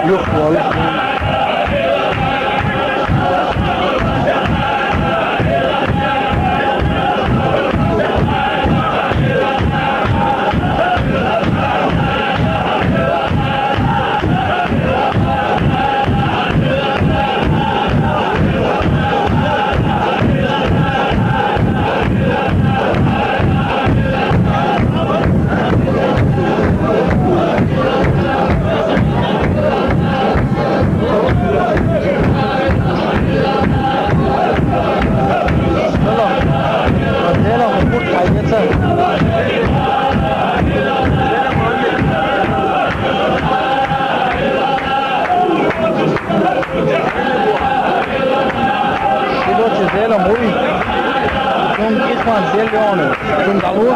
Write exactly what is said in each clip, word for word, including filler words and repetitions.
Юхавоалаш. Ши доацаш Даьла ма вий, цун кӀисман Даьла йоагӀа, цун дӀалу.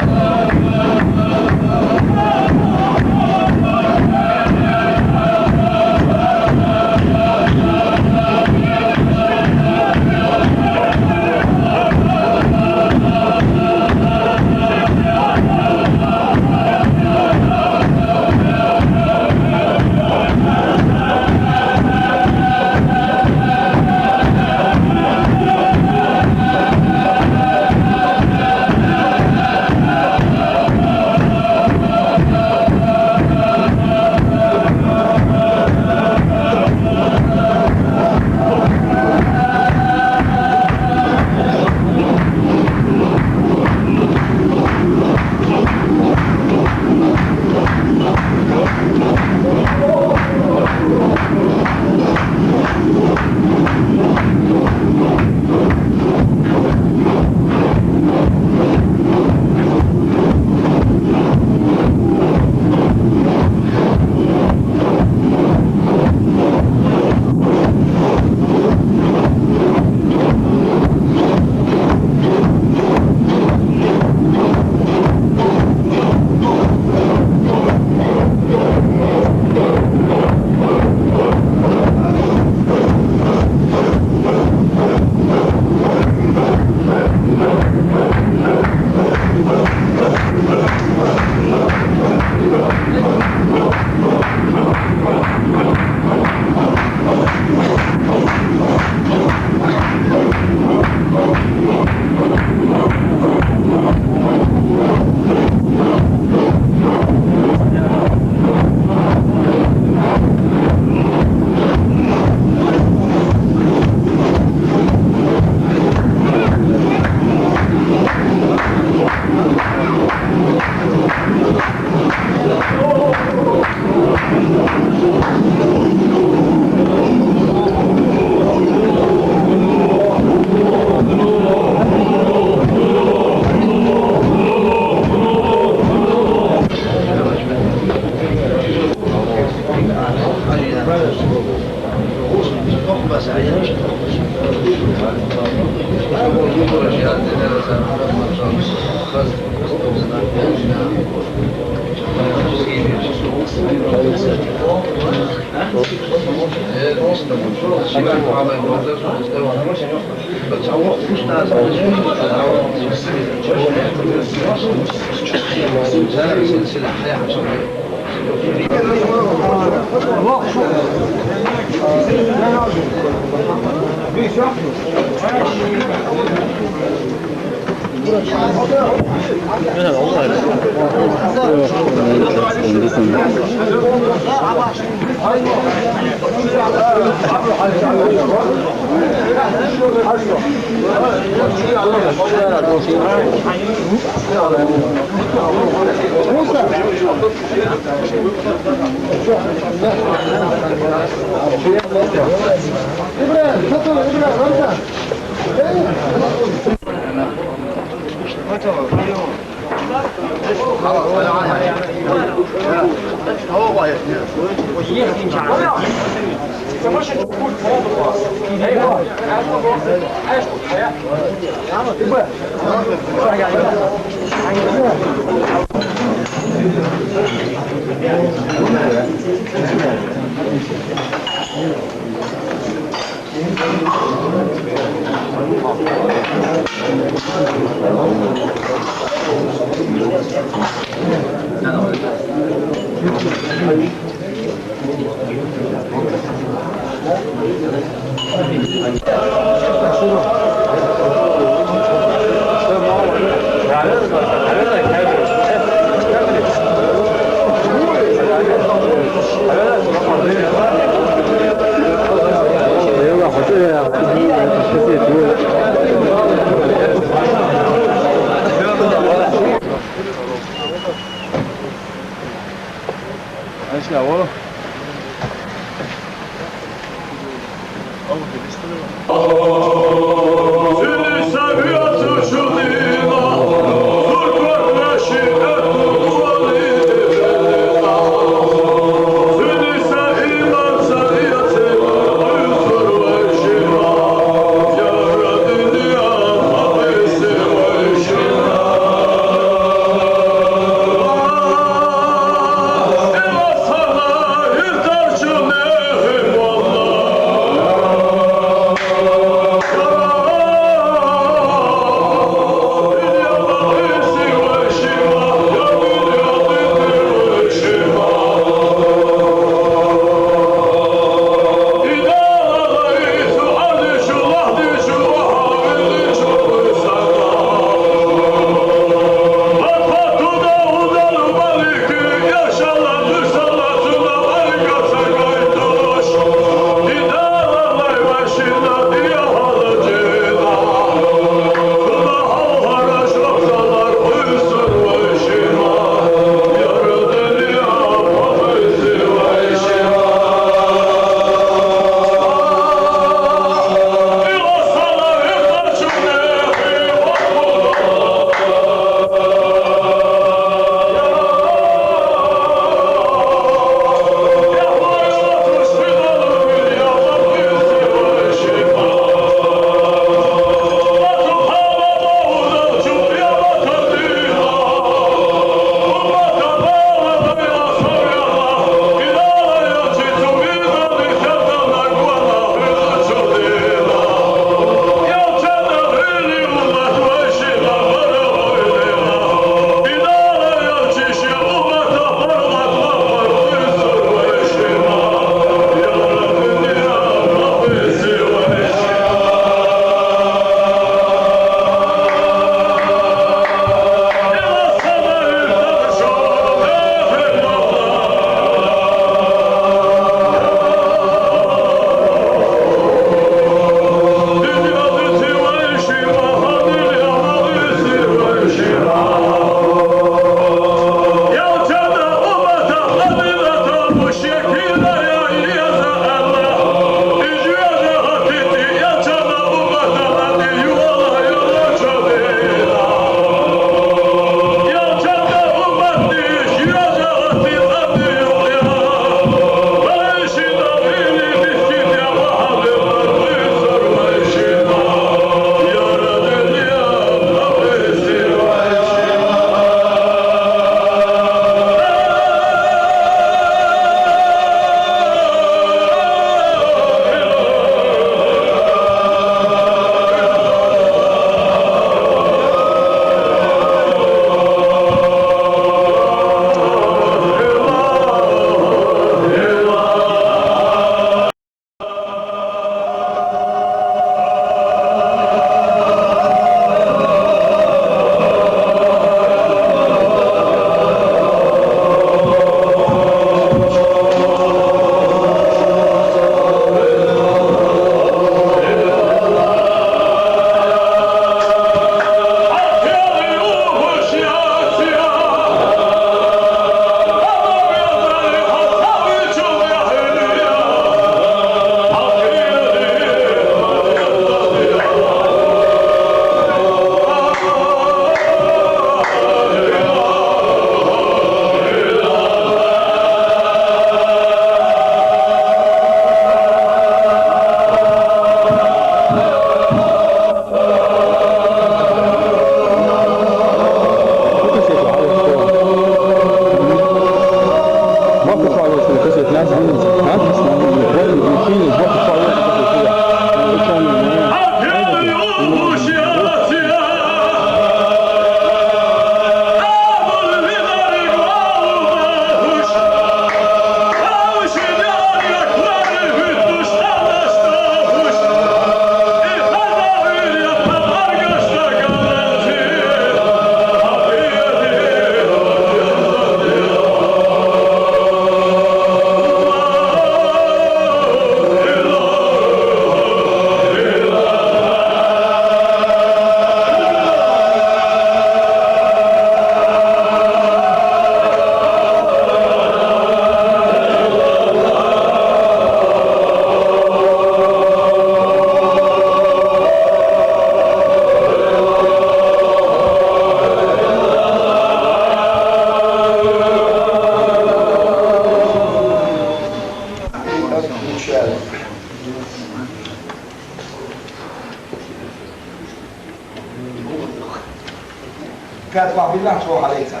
Катвахь биллахь цо хьалайца.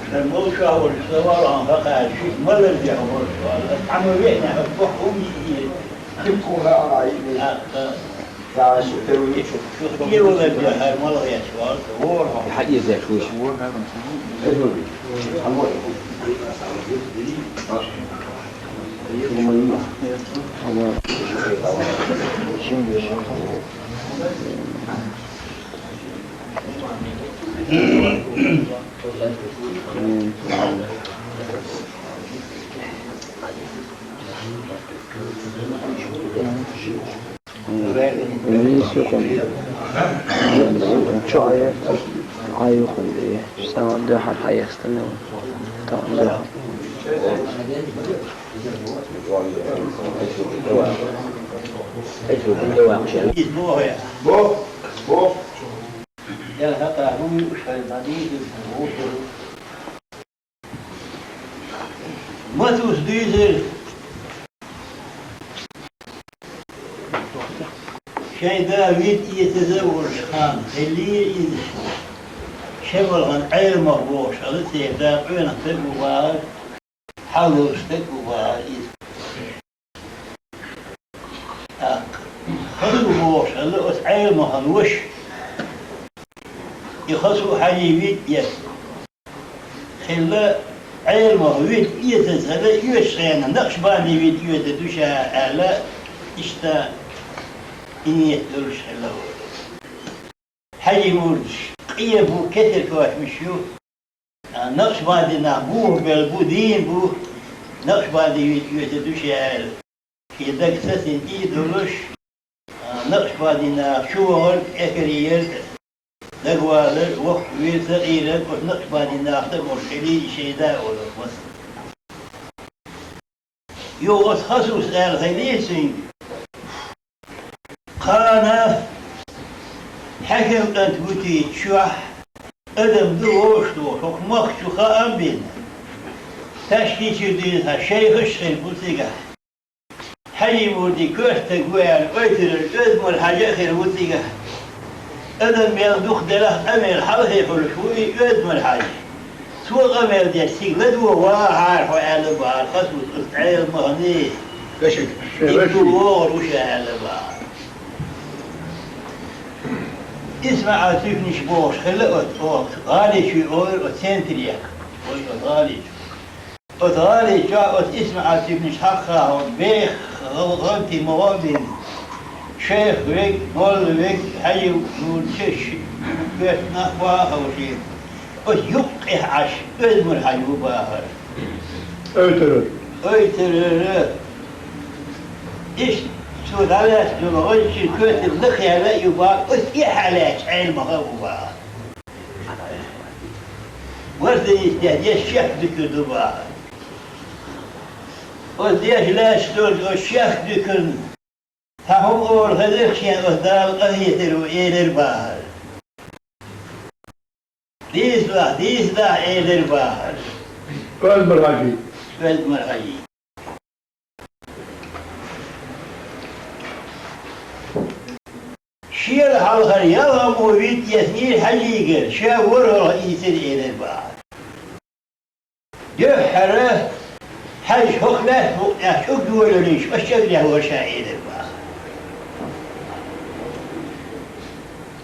Дар молча волча савал ан хакъа, ши малар дехьа волча вала. Ас хьама веъна, ас боху хӀума йиъ. Ким кхуна ана йиъ? Аккха. Ца шу тевни. Шу хӀума вала дехьа, хӀара малгӀеш вала. Вора. Хьа иза шу. Чу Ӏайха, Ӏайха де. Сама дехьа хьаэстана. Там дехьа. Бо, бо, бо. Мацус дийзар. Шоай да вид эцаза а волуш хан хиллера иза. Шемалхан Ӏеламах бохуш хилла церан да, къонах стаг ву бахар, хьал долуш стаг ву бахар иза. ТӀаккха Хасу бохуш хилла оцу Ӏеламахан ваша. И Хасу Хьажий вид эца хилла, Ӏеламах вид эцаза хилла, оьшучу хенахь накъшбандий вид оьцур ду ша аьлла, иштта и нийят долуш хилла вара. Хьажий мурдаш къе бу, кесар кочамаш ю. А, накъшбандий нах боху белла бу, дийна бу, накъшбандий вид оьцур ду ша аьлла. Шен даг сацийна и долуш, а, накъшбандий нах чу вахар, экаре яр, дагавалар, воккха вир, сакъерар, оцу накъшбандий нахах тӀе а болуш хилла, и шайн да а волуш маса. Юха оцу Хасус аьлла хилла цуьнга: кхана хьаькам кӀант вуьтуьйту чохь адам ду вовшах, хӀокху махка чу хаам бина. Ташкийчуьра дуьйна хьан шайхаш а хир бу цигахь. Хьажий мурдийн коьртаг ву аьлла, ойтарар Оьзмар-Хьажа а хир ву цигахь. Адам мел дукха делахь а, къамел хьалхе хуьлуш ву и Оьзмар-Хьажа. Цо къамел деш цига ладогӀа вагӀахьара хьо аьлла бахара Хасус оцу Ӏеламахана. Иккхал вогӀур ву ша аьлла бахара. ИсмаӀал Цуьхнаш бохуш хилла оцу, оцу гӀалин чу олура оцу центрехь. Вай оцу гӀалин чу. Оцу гӀалин чохь оцу ИсмаӀал Цуьхнаш хьакха хьо беха гӀал-, гӀантий ма гӀо а бина. Шайх верг, молла верг, хьажий мурдаш а, коьрта нах а ваха хьо шена. Оцу юккъехь Ӏаш, Оьзмар-Хьажа ву бахара. Ойтарар. Ойтарар. Иштта цо дӀалаьцна долу гӀозчийн коьртан лакхаяьлла а ю бахара, оцу тӀехьа лаьттачу Ӏеламаха а ву бахара. Варза йистехь деш шех дуьхур ду бахара. Оцу деш лаьтташ долчу оцу шех дуьхурна цхьа хӀума олу хезира шен, оцу Дала къахетар ву элира бахара. Дийца дахь, дийца дахь элира бахара. Оьзмар-Хьажий. Оьзмар-Хьажий. Шена хьалхара ялхаммо вид эцнера Хьажийгара, ша ворхӀалгӀа ийцира элира бахара. Дуьххьара Хьажа хӀокху лаьттан букъ тӀехь чӀуг йолаелча, оцу чӀагӀлехь вара ша элира бахара.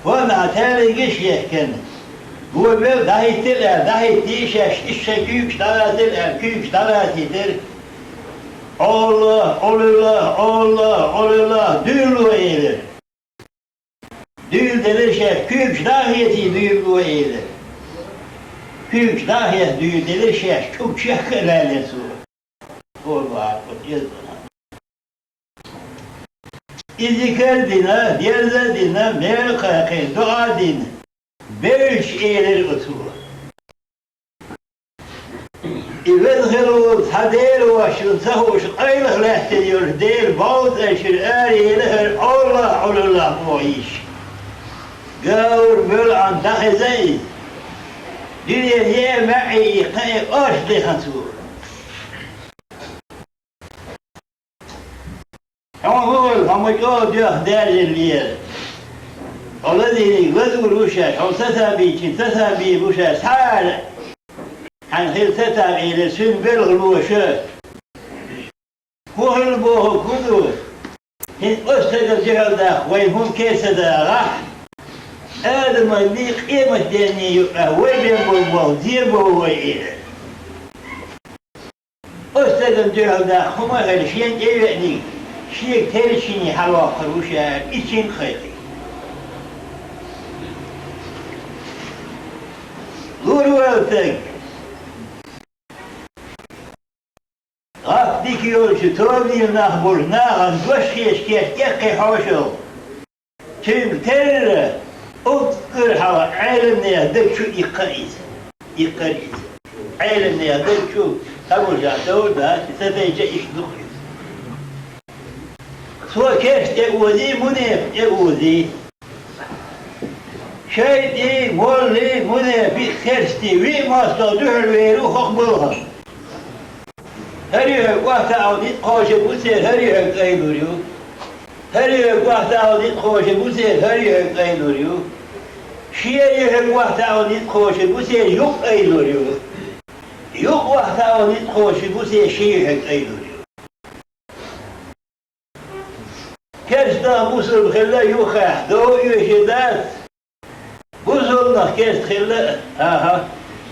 Ванна таьлларгаш а ехкина, го мел дӀахӀиттира аьлла, дӀахӀиттира шаьш, иштта шайн куьйгаш дӀалацира аьлла, куьйгаш дӀалацийтира. Аллах, Аллах, Аллах, Аллах, дуьйлало элира. Дуьйладелира шаьш, куьйгаш дӀа а хеций, дуьйлало элира. Куьйгаш дӀа а хеций, дуьйладелира шаьш, чӀуг чехка а лаьллира цо. Иза зикар а дина, дерза а дина, мел кхайкхина, доӀа а дина, бевлча элира оцо. И веза хила волу цхьа Дела вош шуна ца хууш, къайлаха лаьттина йолчу Делан бовза шира араелира хӀара Аллах, Аллах боху йиш. Гаур муьлххьан дӀахеза иза. Дуьненан еа маьӀӀе и кхин а ош дехана цо. Хьо хӀун вара, хьо ма чӀогӀа доьхна даьржина лера. Хьо лазийриг лазор ва шоаш, хьо сатабийчун сатабийр ва шоаш, цхьа а хьайна хила сатаб, элира, цун белгало ва шо. Хьо хила бохург хӀун да? ХӀинца оцу стагал духьал даккха вайна хӀума керта дагӀахь, Адамаллий къематденний юкъа вай бен болу болх зербовла вай, элира. Оцу стагана дуьхьал даккха хӀума а хилла, шена тӀе а веаниг, шега терра шинне хьалваккхар ву ша, аьлла, и цунга кхайкхий. Лур вара стаг. ГӀатта дика йолчу тобанийн нах болчу нахана дош хеташ керта эккхий хьошалгӀа. Цуьнга терра, уггар хьалха Ӏеламнехан даг чу иккхар иза. Иккхар иза. Ӏеламнехан даг чу, цхьаболчара довр дац, и ца тайча иштта ду-кх иза. Цо керста тӀе озий, мунепа тӀе озий. ШайтӀий, моллий, мунепикъий, керстий, виъ мостагӀа дуьхьал вер ву хӀокху балхана. ХӀара юьхьиг охьатаӀавдина кхочург ву церан хӀара юьхьиг къайлур ю. ХӀара юьхьиг охьатаӀавдина кхочург ву церан хӀара юьхьиг къайлур ю. Шен юьхьиг охьатаӀавдина кхочург ву церан юкъ къайлур ю. Юкъ охьатаӀавдина кхочург ву церан шен юьхьиг къайлур ю. Керста нах бусалба хилла юххехь дов оьшур дац. Бусалба нах керста хилла а, аха,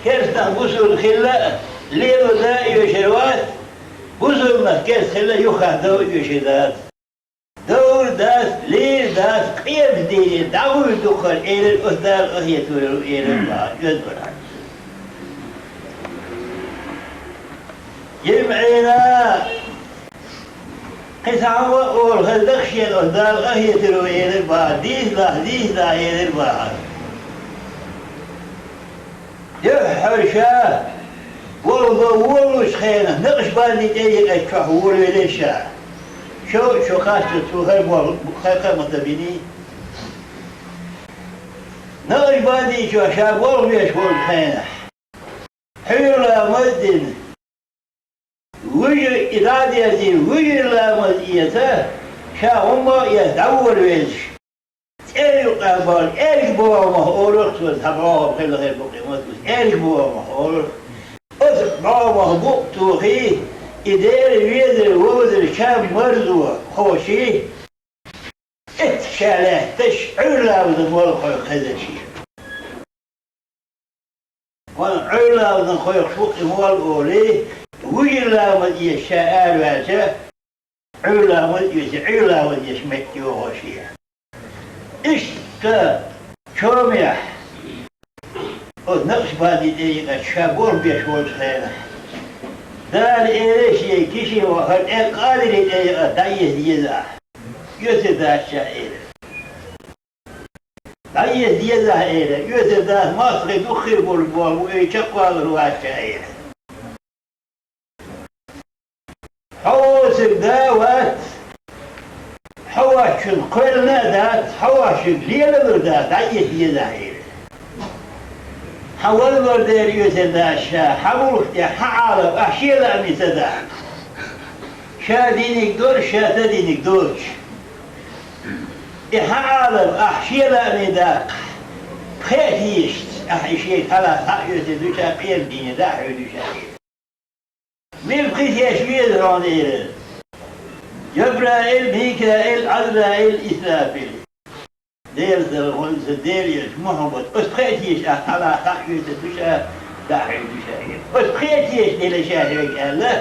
керста нах бусалба хилла а, лело да а оьшур вац. Бусалба нах керста хилла юххехь дов оьшур дац. Довр дац, лер дац, къематдийнахь дӀагӀур ду-кх хӀара, элира оцу Дала къахетаме волчо, элира бахьа, оьзда вара. Йима Ӏийна, кхин цхьа хӀума а олу хаза дакъа шена оцу Дала къахетаме волчо, элира бахьа, дийца дахь, дийца дахь, элира бахьа. Дуьххьара ша, волу бан волалучу хенахь, накъашбандий тӀе йиъачу чохь волавелира ша. Шовзткъа шо кхаччалц цо хӀара болх, кхайкха а ма ца бинний. Накъашбандий чохь ша болх беш волчу хенахь, хьуьйра ламаз а дина, вуьжа и дӀа а дезий, вуьжа ламаз а эца, ша хӀумма а эца дӀаволавелча, цӀера юкъахь болу аьрга богӀамах олура цо, цхьа богӀам хилла хир бу-кх и, ма-, аьрга богӀамах олура. Оцу богӀамах букъ а тухий, и дера везар, вовзар чам марзо кхочий, эццахь ша лаьтташ, Ӏуьйра ламазан молла кхойкху хезира шен. Вайн Ӏуьйра ламазан кхойкхуш ву-кх и молла олий, вуьжа ламаз эца ша араваьлча, Ӏуьйра ламаз эца, Ӏуьйра ламаз эца метта йогӀуш я. Иштта чомехь, оцу накъашбандий тӀе йиъачу ша болх беш волчу хенахь, Дала элира шега, кхин ше вахара тӀе къадирий тӀе йиъа дӀаэца деза ахь. Оьцур дац ша, элира. ДӀаэца деза ахь, элира. Оьцур дац, мостагӀий дукха хир болуш болу, вай чекхвалур вац ша, элира. Хьо воцург да а вац, хьо воцчунна кхоьллина а дац, хьо воцчунга лелалур дац, дӀаэца деза ахь, элира. Хьан валлалур дера оьцур дац ша, хьан мулк тӀехь хьан Ӏалам ахь шен лаамца ца дахь. Ша диниг долуш, ша ца диниг доцуш. И хьан Ӏалам ахь шен лааме даккхахь, пхиъ а тешац, ахь и шега хьалха схьа а оьцур ду ша, къематдийнахь дӀа а хьуьйр ду ша. Мила пхиъ тешаш веза хьуна, элира. Жабраил, Микаил, Ӏазраил, Исрафил. Делан Сийлахь волчу Делан Элча Мухьаммад, оцу пхиъ а тешаш ахь хьалха схьа а оьцур ду ша, дӀа а хьуьйр ду ша, элира. Оцу пхиъ а тешаш делира ша хьоьга аьлла,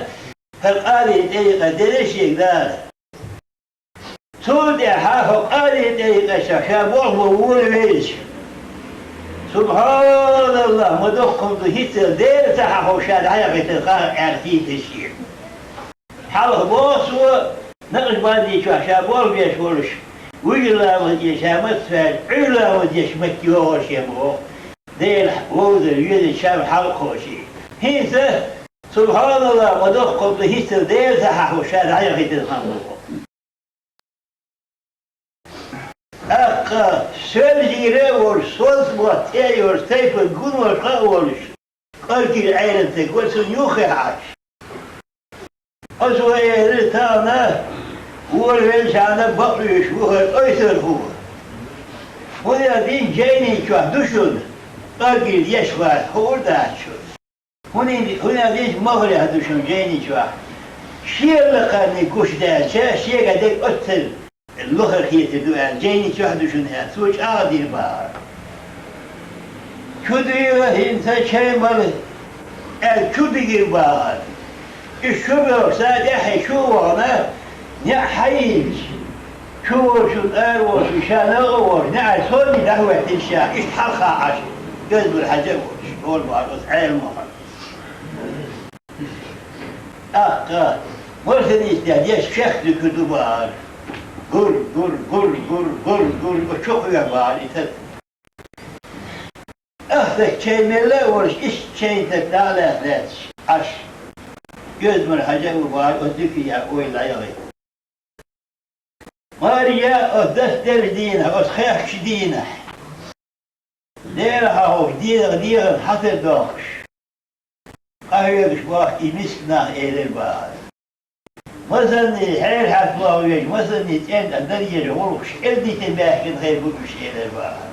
хӀара къадирий тӀе йиъа делира шега Дала. Цул тӀаьхьа хӀокху къадирий тӀе йиъача ша болх бан волавелча, субхьаналлахӀ, ма доккха хӀума ду, хӀинццалц Дела ца хьахош ша дӀаяхийтина хӀара аьрра хийтира шена. Хьалха боху цо, накъашбандий чохь ша болх беш волуш, вуьжа ламаз эца ша маца ваьлча, Ӏуьйра ламаз эца метта йогӀур шен боху, Дела вовзар, везар чам хьалакхочий. ХӀинца, субхьаналлахӀ, ма доккха хӀума ду, хӀинццалц Дела ца хьахош ша дӀаяхийтина хӀума боху. ТӀаккха соьлжийра а волуш, соьлжа мотт тӀе а йолуш, тайпана гуношкъа а волуш, кӀоргера Ӏеламстаг вара цунна юххе Ӏаш. Оцо элира: «Тахана волавеллачарна бакълуьйш ву хӀара къойтархо. ХӀана аьлча жайни чу да шун, къагийла еш вар ховргдац шун. ХӀана, хӀана аьлча мухӀарий да шун жайни чу. Ший лакхарниг гуш даьлча, шийга дерг оццул лохар хетар да аьнна, жайни чу да шун аьнна, цо чӀагӀдир бахьан. Чу дийгӀа хӀинца чай мала аьнна чу дигир бахьан. Из чу боагӀаш, цу тӀехьа чу а вахана, наӀар хьайийча, чу волчун, ара волчун, ша наькъа волчун, наӀар сона дӀахӀоттийна ша, иштта хьалха Ӏаш, Гезбар-Хьажа а волаш, олбар оцу Ӏелам хана. ТӀаккха, марсанийца даьд еш шех дукха ду бахьан. Гур, гур, гур, гур, гур, гур, гур, чу кхоьхьа бахьан, и тат. Ахтак чай мелла а волаш, иштта чай тӀа дӀа а лаьца лаьцаш, Ӏаш, Гезбар-Хьажа а ву бахьан, оцу дикка я ойла дӀаяхийта. Мария, оцу дас делча дийнахьа, оцу хехкача дийнахьа, Даьла хьехача дийнахьа дегӀан хьатар доахаш, къахьоьгуш бахка и миска нах, элира бахьан. Масанний хьера хьаста ваха веза, масанний цӀен тӀа дара еза гӀулакхаш кӀелдитта баьхкина хир бу уж, элира бахьан.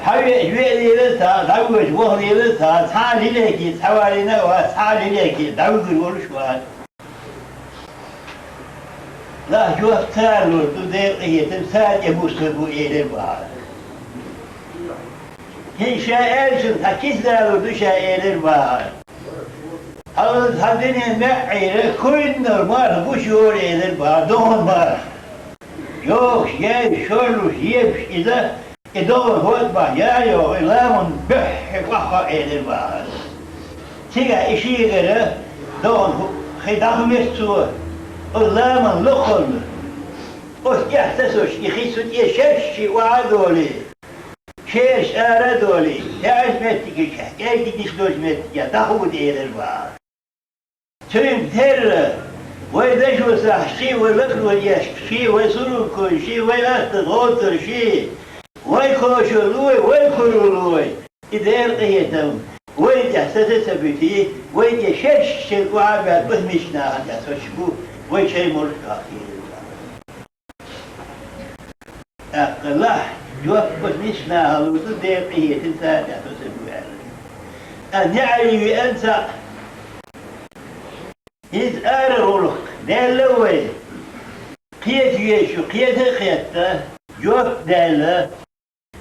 Хьавеача веа лела цар, дӀавоьдуча ваха лела цар, цхьа а лелеки, цхьа валийна а вац, цхьа а лелеки, дӀавигар волаш вац. Лахь жоп цар лур ду, Даьла къахетам, цар тӀа бусалба бу, элира бахьан. ХӀинца ша аьлча цхьа кица далур ду ша, элира бахьан. Хьалха цхьа дуне маьӀӀера куйнара марха гуш йора, элира бахьан, догӀан марха. Йохаш, яьй, шорлуш, епаш иза, и догӀан хӀоттабахь яр йоах, и ламан буьххье къахьхьа, элира бахьан. Цигахь и шийгара догӀан хи дӀахо меца цо, оцу ламан локхалла. Оцу тӀехьа сацаш, и хи цу тӀе шерашка охьа а долий, шераш ара а долий, таьӀаш моттигашка, кӀайгдигаш долча моттигашка дӀаховда, элира бахьан. Цуьнга терра, вай дошо сахьаш ший, вай лакхло эшка ший, вай суруккой ший, вай астагӀа гӀовтар ший, вай кошалой, вай куралой. И Даьла къахетам, вай тӀа саца ца буьтий, вай тӀе шераш шераш охьа а баьб, бусалба нахана тӀа саца бу, вай чай молаш хилийта. ТӀаккха лахь жоп бусалба нахана лур ду, Даьла къахетам, цар тӀа саца бу аьлла. Ткъа наӀаре веана цхьаъ. ХӀинца ара гӀулакх даьлла вай. Кхета везачо кхета а кхетта, жоп даьлла.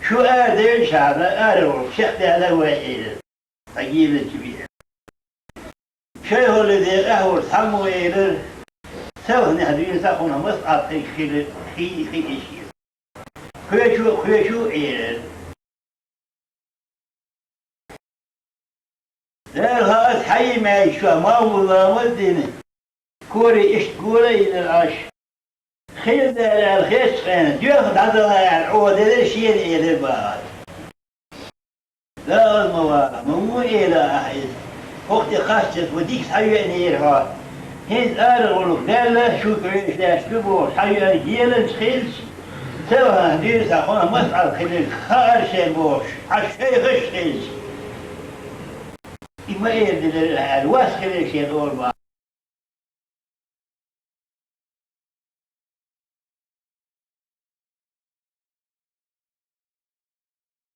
Шу арадаьлча хьалха ара гӀулакх чакхдаьлла вай, элира. Хьагийлача веа. Шайхулла декъехь волча цхьаммо элира: «Селханехьа дуьйна схьа хӀама масала хи хила, хи, хи ишхила. Кхоьчу, кхоьчу», — элира. Дала хьа ас хьайий маьждиге чу малхбузе ламаз а дина, коре иштта гора а йиллира Ӏаш. Хила дара аьлла хетача хана, доьхна дӀадала аьлла, Ӏоха делира шена, элира бахьан. Дала ма вала, ма вон эла ахь иза. ХӀокху тӀе кхаччалц вай дика схьайоьнера хьо. ХӀинца ара гӀулакх даьлла, шуьга вешаш лаьтташ ду бохуш, схьайоьнна геланча хилча, селханехьа дуьйна схьа хӀама масала хиларг хаьара шайна бохуш, хьан шайхаш а хилча. И ма эр дилира аьлла, вас хилира шен олу бахьан.